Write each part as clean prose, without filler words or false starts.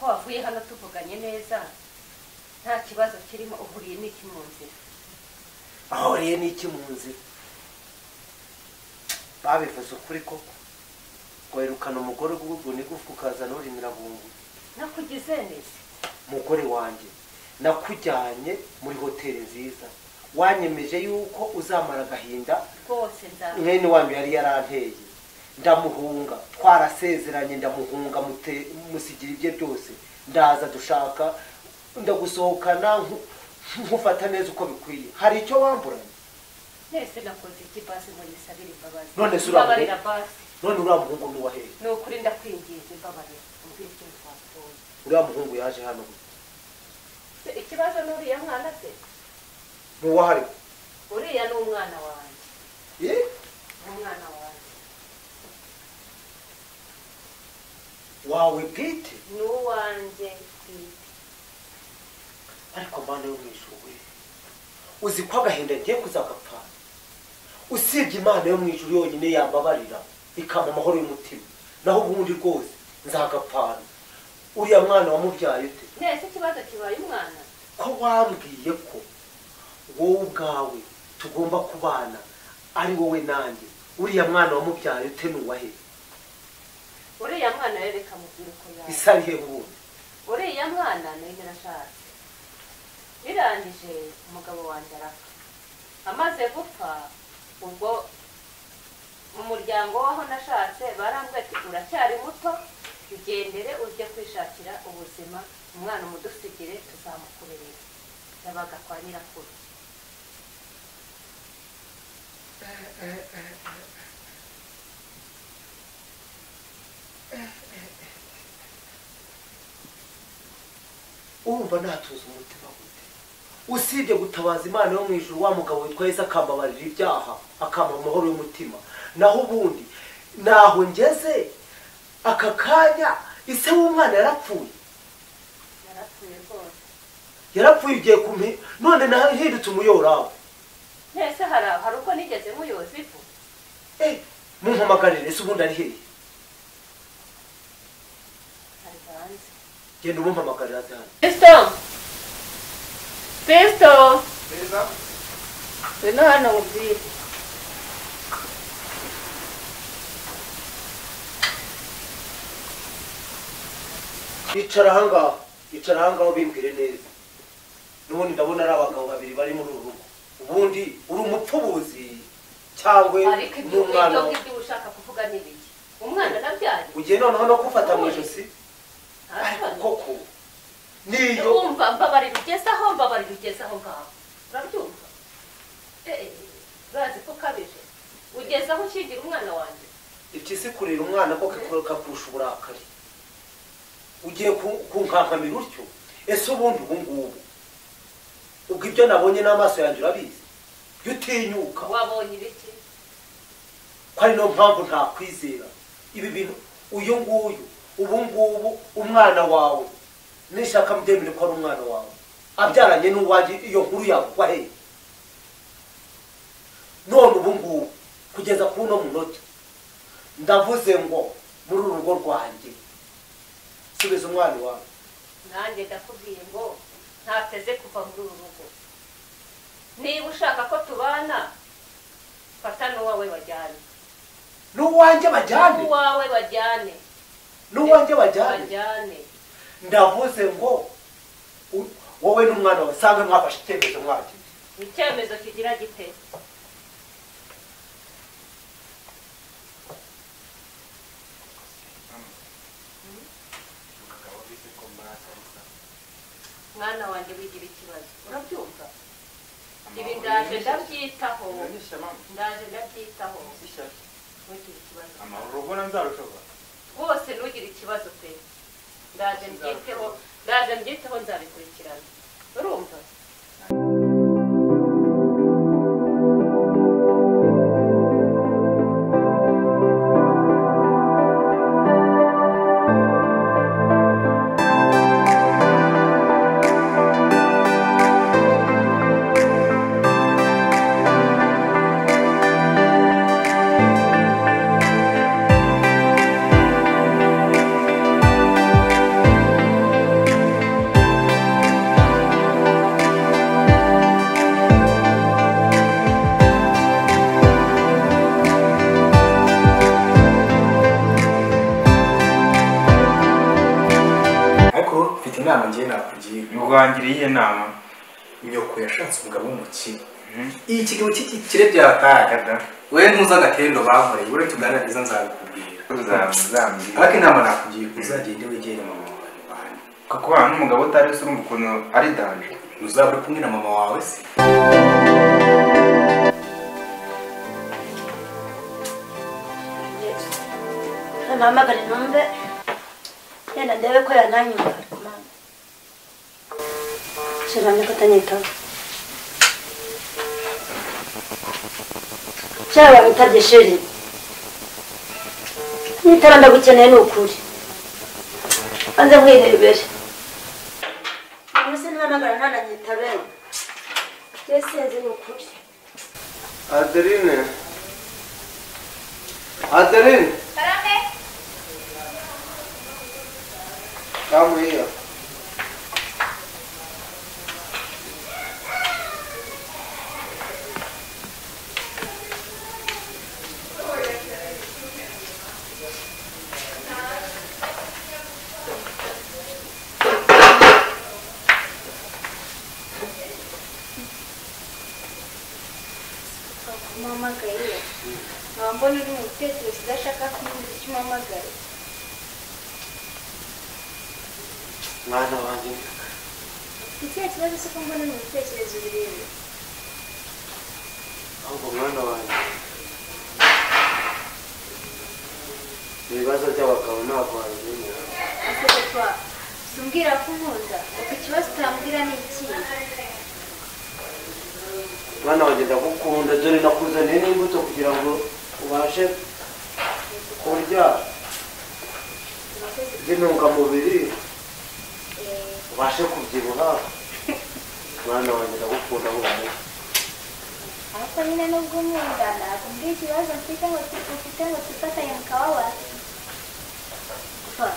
Ko wavuye hano tuvuganye neza nta kibazo kirimo, uhuriye n'iki mu nzira? Ahuriye n'iki mu nzira? Babivuze ukuri koko, werukana umugore uguguna igufwa ukazana urimira bungu. Nakugize neza mugore wanjye, nakujyanye muri hoteli nziza, wanyemeje yuko uzamara agahinda rwose. Mwene wanyu yari yaranteye ndamuhunga, twarasezeranye ndamuhunga, musigira ibye byose, ndaza dushaka ndagusohokana nkufata neza uko bikwiye. Hari icyo wamburanye? Nese nakoze iki basi ngo nisabire imbabazi? None se urabarira basi? None uriya muhungu ni uwahehe? Ni ukuri ndakwinginze mbabarira, umbwire icyo twapfuye. Uriya muhungu yaje hano gute? Ikibazo ni uriya mwana se? Ni uwahari? Uriya ni umwana wanjye. Eh? Ni umwana wanjye. Wawe bwite? Ni uwanjye bwite. Ariko Mana yo mu ijuru we, uzi ko agahinda ngiye kuzagapfa. Usibye Imana yo mu ijuru yonyine yambabarira ikampa amahoro y'umutima, naho ubundi rwose nzagapfana. Uriya mwana wamubyaye ute? Nese ikibazo kibaye umwana? Ko wambwiye ko wowe ubwawe tugomba kubana ari wowe nanjye, uriya mwana wamubyaye ute? Ni uwahe? Uriya mwana rero reka mubwire uko yaje. Isa ari hehe ubundi? Uriya mwana nari narashatse, birangije umugabo wanjye arapfa. Amaze gupfa, ubwo mu muryango w'aho nashatse barambwira ati uracyari muto, ugendere ujye kwishakira ubuzima, umwana umudusigire tuzamukurerera. Yabaga kwa nyirakuru. Urumva natuza umutima gute? Usibye gutabaza Imana yo mu ijuru, wa mugabo witwa Yesu akambabarira ibyaha, akampa amahoro y'umutima. Naho ubundi naho ngeze aka kanya, ise w'umwana yarapfuye. Yarapfuye rwose. Yarapfuye ugiye kumpe none nahindutse umuyorawe. Nese hari uko nigeze muyoza ivu? Mumpamagarire, ese ubundi ari hehe? Ari hanze. Genda umumpamagarire aze hano. Kristo! Kristo! Neza? Ngwino hano nkubwire. Icara ahangaha, icara ahangaha ubimbwire neza. N'ubundi ndabona ari abagabo babiri bari muri uru rugo. Ubundi uri umupfubuzi cyangwa n'umwana? Ariko ibyo ushaka kuvuga ni ibiki? Umwana nabyaye? Ugiye noneho no kufata mu ijosi? Ariko koko niyo umva mbabarira ugeze aho, mbabarira ugeze aho ngaho. Urabyumva? Urazi ko ukabije. Ugeze aho ushingira umwana wanjye. Impyisi kurera umwana ko kakurusha uburakari. Ugiye kunkankamira utyo? Ese ubundi ubu ngubu ubwo ibyo nabonye n'amaso yanjye urabizi? Iyo utinyuka. Wabonye ibiki? Ko ari no mpamvu ntakwizera ibi bintu. Uyu nguyu ubu ngubu umwana wawe nishaka mbyemere ko ari umwana wawe abyaranye n'uwanjye, iyo nkuru yagwa he? None ubu ngubu kugeza ku uno munota ndavuze ngo muri uru rugo rwanjye subiza umwana wawe. Nanjye ndakubwiye ngo ntateze kuva muri uru rugo. Niba ushaka ko tubana, fata n'uwawe bajyane. N'uwanjye bajyane? N'uwawe bajyane. N'uwanjye bajyane? Bajyane. Ndavuze ngo wowe n'umwana wawe sange mwafashe icyemezo mwagiye. Icyemezo kigira gite? Mwana wanjye wigira ikibazo, urabyumva? Ibi ndaje ndabyitaho, ndaje ndabyitaho. Ntugire ikibazo. Rwose ntugire ikibazo pe. Ndaje mbyiteho, ndaje mbyiteho, nzabikurikirana. Urumva? Ubwo wangiriye iyihe nama? Nyoko yashatse umugabo w'umukire. Iki kigabo cy'igikire byatakaga. We ntuzi agatendo bankoreye, ure tuganiriza nzabikubwira. Uzambwira. Ariko inama nakugira uzagende wegere mama wawe mubane. Kuko hano n'umugabo utari se urumva ukuntu ari danger. Uzaba uri kumwe na mama wawe se? Mpamagare numve yenda ndebe ko yananyumva ariko mama shiramye ko atanyitaho. Cyaba witabye sheri nitara ndagukeneye ni ukuri banze nkwirebere ubu ntihamagara ntananyitabe njye sinzi ni ukuri. Adeline, Adeline, Karame. Come here. Umpamagaye nkaba mbona uri mu bitekerezo udashaka kumbwira icyo umpamagaye. Mwana wanjye, ikihe kibazo se ko mbona uri mu bitekerezo birebire? Ahubwo mwana wanjye, ibibazo by'abagabo ntabwo wabimenya. Ese papa, si umbwira ko unkunda, ubwo ikibazo utambwira ni ikihe? Mwana wanjye ndagukunda, dore nakuzaniye n'imbuto kugira ngo ubashe kurya z'intungamubiri ubashe kubyibuha. Mwana wanjye ndagukunda nk'umuntu. Ariko nyine nubwo unkunda ntabwo mbwira ikibazo mfite ngo ufite ngo twifatanye mu kababaro. Papa,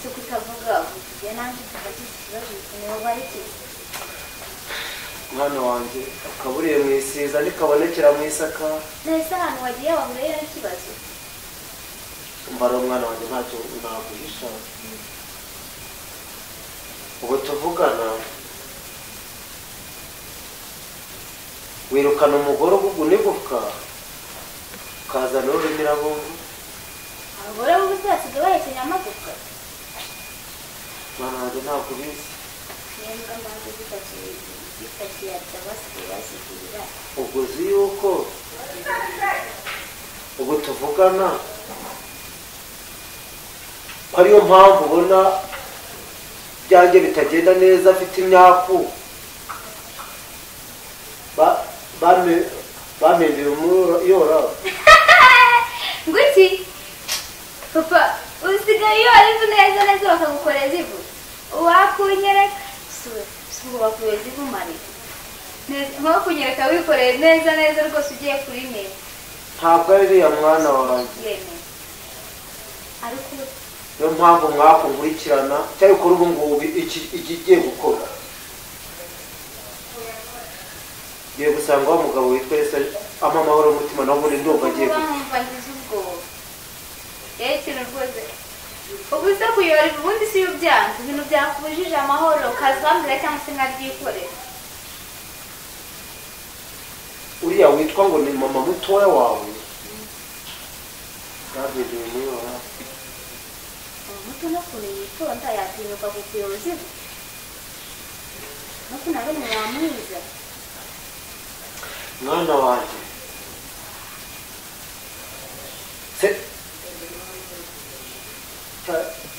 si kutavuga ubu nanjye tubagize ikibazo niba ari iki? Mwana wanjye akaburiye mu isiza ntikabonekera mu isaka. Nahise ahantu wagiye wahuriyeyo n'ikibazo. Umva rero mwana wanjye ntacyo naguhisha. Ubu tuvugana wirukana umugore unigufwa ukazana ururimi. Abagore b'ubu basigaye bahekenya amagufwa. Mwana wanjye ntabwo ubizi. N'imbwa mbanza zipakiye basigaye bazigurira. Ubwo uzi yuko ubu tuvugana ko ariyo mpamvu ubona byanjye bitagenda neza, afite imyaku bamemeye umuyora. Ngwiki papa, usigaye uyora ivu neza neza bakagukoreza ivu wakunyereka si bakuyoza ivu mari nko kunyereka wikoreye neza neza rwose ugiye kurimena. Ntabwo ari iriya mwana wanjye. Ariko niyo mpamvu mwakunkurikirana cyangwa ukora ubu ngubu ikigiye gukora. Ngiye gusanga wa mugabo witwa Yesu ampa amahoro y'umutima, nawe ubundi ndumva agiye gupfa. Ubu se kuyora ivu ubundi si yo byanze, ibintu byakubujije amahoro ukazambwira cyangwa se nkabyikorera. Uriya witwa ngo ni mama mutoya wawe yabereye umuyora. Muto n'ukuntu yitonda yatinyuka kukuyoza ivu n'ukuntu ari umuntu mwiza. Mwana wanjye se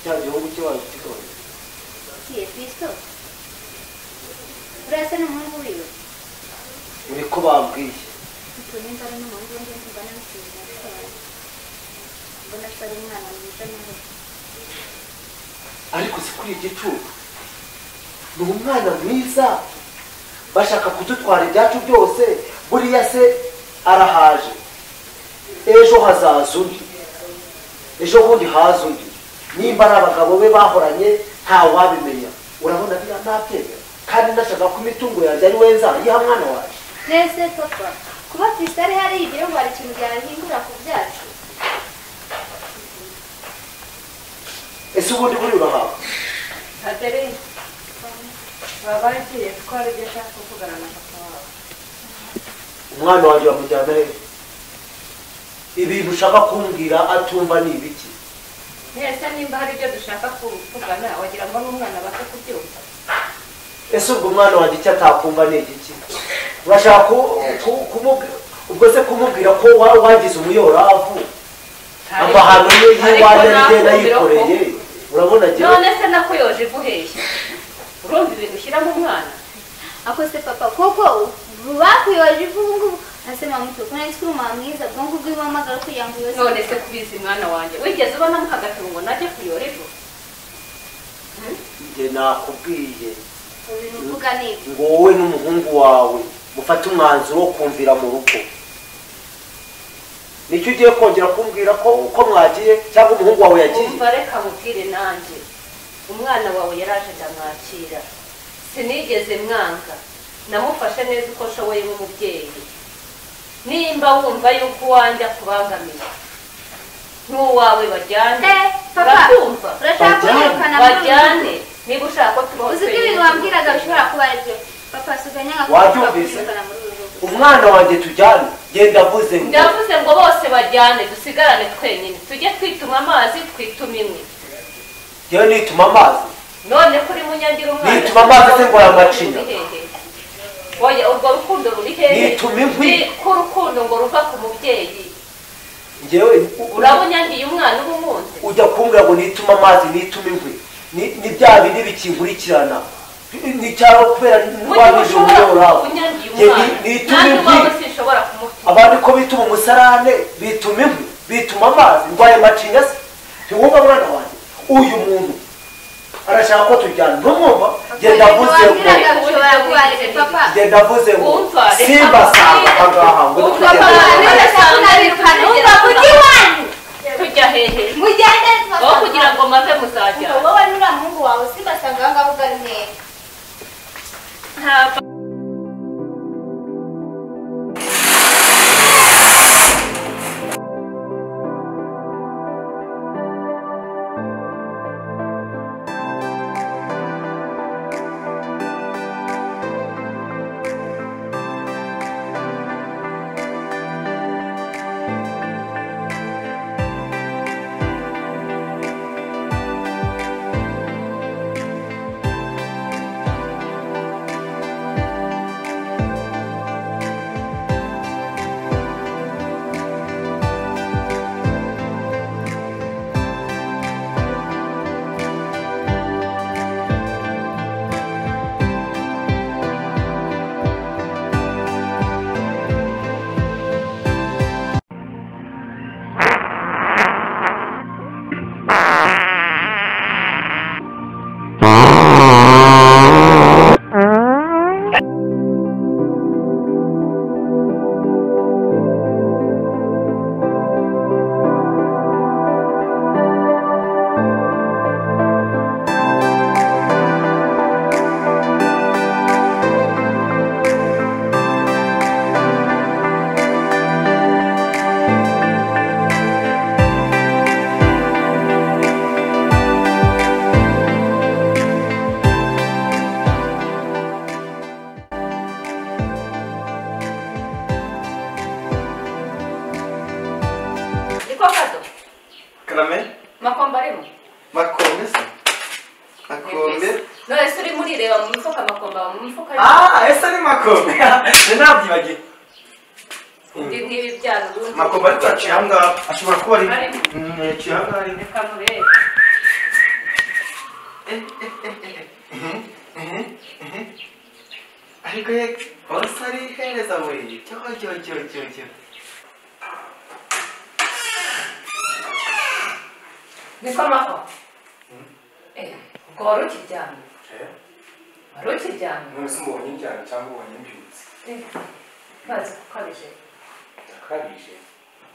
cya gihugu cye wagikora kiye Kristo uriya se ni umuhungu wiwe? Niko bambwiye. Nimba ari n'umuhungu we ndumva namushimira cyane, mbona ko ari umwana mwiza nawe. Ariko si kuri igicucu ni umwana mwiza, bashaka kudutwara ibyacu byose. Buriya se arahaje, ejo hazaza undi, ejo bundi haza undi. Nimba ari abagabo be bahoranye ntawabimenya. Urabona biriya ntabyemera, kandi ndashaka ko imitungo yanjye ari we nzayiha mwana wanjye. Nese papa, kuba Kristo ari hariya igira ngo hari ikintu byahindura ku byacu. Ese ubundi buri urahawe? Adeline, Babagiye kuko hari ibyo ashaka kuvugana na papa wawe. Umwana wanjye bamujyana he? Ibintu ushaka kumbwira atumva ni ibiki? Ese nimba hari ibyo dushaka kuvugana wagira ngo n'umwana abashe kubyumva. Ese ubwo umwana wanjye icyo atakumva ni igiki? Urashaka ubwo se kumubwira ko wagize umuyoravu amahano ye y'iwanjye agenda yikoreye urabona agira. None se nakuyoje ivuheshya urumva ibintu ushyiramo umwana? Ako se papa koko bakuyoje ivu ngubu nasema mtu kuna siku mwiza bwongo bw'imamagara kugira ngo yose. None se kubizi mwana wanjye wigeze ubona muhagatungo najye kuyora ivu? Nge nakubwiye ngo wowe n'umuhungu wawe mufate umwanzuro wo kumvira mu rugo. Nicyo ugiye kongera kumbwira ko uko mwagiye cyangwa umuhungu wawe yagiye? Umva reka mubwire nanjye umwana wawe yaraje ndamwakira sinigeze mwanga namufashe neza uko nshoboye nk'umubyeyi. Nimba wumva yuko uwanjye akubangamiye n'uwawe bajyane urakumva bajyane niba ushaka ko tubaho. Uzi ko ibintu wambwiraga bishobora kuba ari byo papa suganya wabyumvise? Umwana wanjye tujyane genda avuze ngo ndavuze ngo bose bajyane dusigarane twenyine tujye twituma amazi twituma imwe. Yewe nituma amazi none kuri munyangira umwana nituma amazi se ngo yamacinya. Oya urwo rukundo ruri hehe? Nituma inkwi ko urukundo ngo ruva ku mubyeyi. Ngewe urabunyangiye umwana uba umunze ujya kumbwira ngo nituma amazi nituma inkwi ni bya bindi bikinkurikirana ni cyaro kubera wabije umuyoravu. Nituma inkwi abandi ko bituma umusarane bituma inkwi bituma amazi ndwaye macinya se ntiwumva mwana wanjye uyu muntu arashaka ko tujyana ntumwumva. Genda avuze ngo genda avuze ngo simbasanga ahangaha ngo tujya hehe aho kugira ngo mave muzajyana wowe n'uriya muhungu wawe simbasanga ahangaha ubwo ari mwebwe. Makombe ariko yaciye aha ngaha ashobora kuba ari yaciye aha ngaha. Reka murebe. Ariko ye bose arihereza we cyo cyo cyo cyo cyo. Niko mako. Ubwo wari ukiryamye? Wari ukiryamye? None se ubonye ndyamye cyangwa ubonye mbyutse? Bazi kukabije. Ndakabije.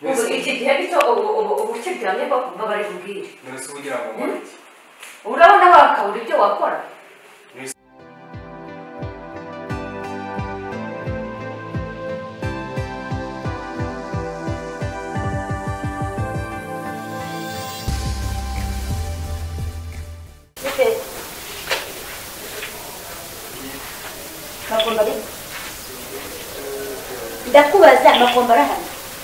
Ubu iki gihe nicyo ubu ukiryamye bakumva bari bubwire. None se ugira ngo nkore iki? Urabona wakabura ibyo wakora? nkubaza Makombe arahari?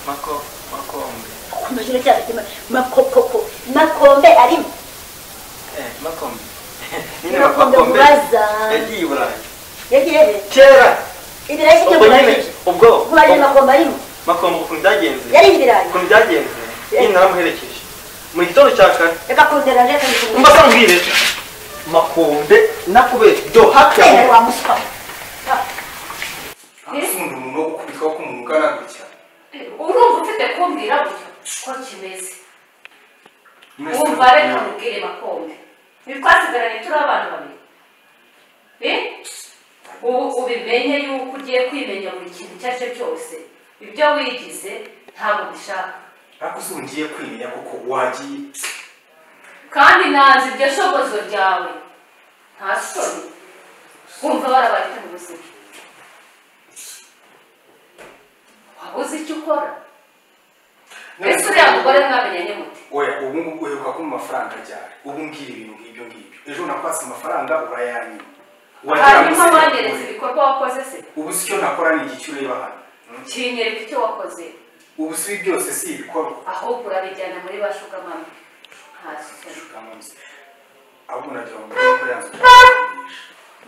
Makombe. Kumajira cyane makokoko. Makombe arimo. Makombe. Nyine Makombe mubaza. Yagiye i Burayi. Yagiye he? Kera. Ibirayi byo Burayi. Ubwo nkubaje Makombe arimo. Makombe ukuntu byagenze. Yari ibirayi. Ukuntu byagenze. Nyine naramuherekeje. Mu gitondo cya kare. Reka kundera reka nikubwire. Mbasa mbwire. Makombe nakubere do hafi ya wa muswa. Nta umuntu wo gukubitwa ko umuntu ungana gutya. Urumva ufite kumbwira gutya ko kimeze. Wumva reka mubwire Makombe. Ntitwasigaranye turi abana babiri. Ubu ubimenye yuko ugiye kwimenya buri kintu icyo ari cyo cyose. Ibyo wigize ntabwo mbishaka. Ariko se ngiye kwimenya kuko wagiye. Kandi nanze iryo shobozo ryawe. Nta soni. Wumva warabaye mu buzima. Wabuze icyo ukora. Ese uriya mugore mwamenyanye mute? Oya, ubu ngubu uheruka kumpa amafaranga ryari? Ubu mbwira ibintu nk'ibyo ngibyo. Ejo nakwatse amafaranga urayanyima. Hanyuma wanyeretse ibikorwa wakoze se? Ubu si icyo nakora ni iki ureba hano? Kinyereka icyo wakoze. Ubu si byose si ibikorwa. Ahubwo urabijyana muri ba shugamama. Nta soni. Ahubwo nagira ngo mbere ko yanze.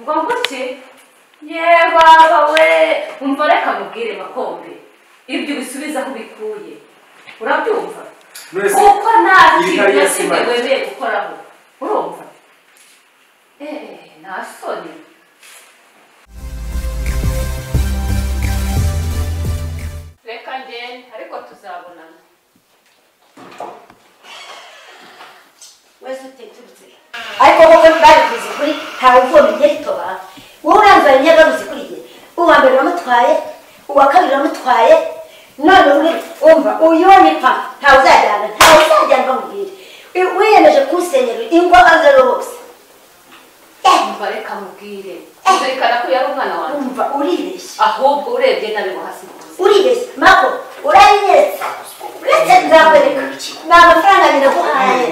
Ngo nguki? Ye baba we, umva reka mubwire Makombe. Ibyo ubisubiza aho ubikuye. Urabyumva? Kuko nta kintu na kimwe wemeye gukoraho. Urumva? Nta soni. Reka ngende ariko tuzabonana. Wese uteturutse. Ariko koko babivuze kuri ntawe uvoma ritoba. Wowe uranzanye inyagaruzi kuri jye. Uwa mbere uramutwaye, uwa kabiri uramutwaye. None umva uyu ni pa ntawe uzajyana bamubwire. Wiyemeje kunsenyera ingo azero bose. Umva reka mubwire. Uzirikana ko yari umwana wanjye. Umva uribeshya. Ahubwo urebye nabi hasi. Uribeshya. Mako urabinyeretse. Uretse nzakwereka. Ni amafaranga nyina guhaye.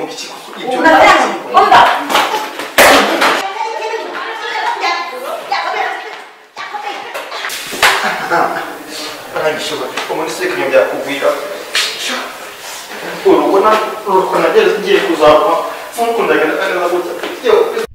Amafaranga. Umva. Arangishobora umuntu se kanyo byakugwira. Urubona uruko nageze ngiye kuzava. Nkundaga neza gutya.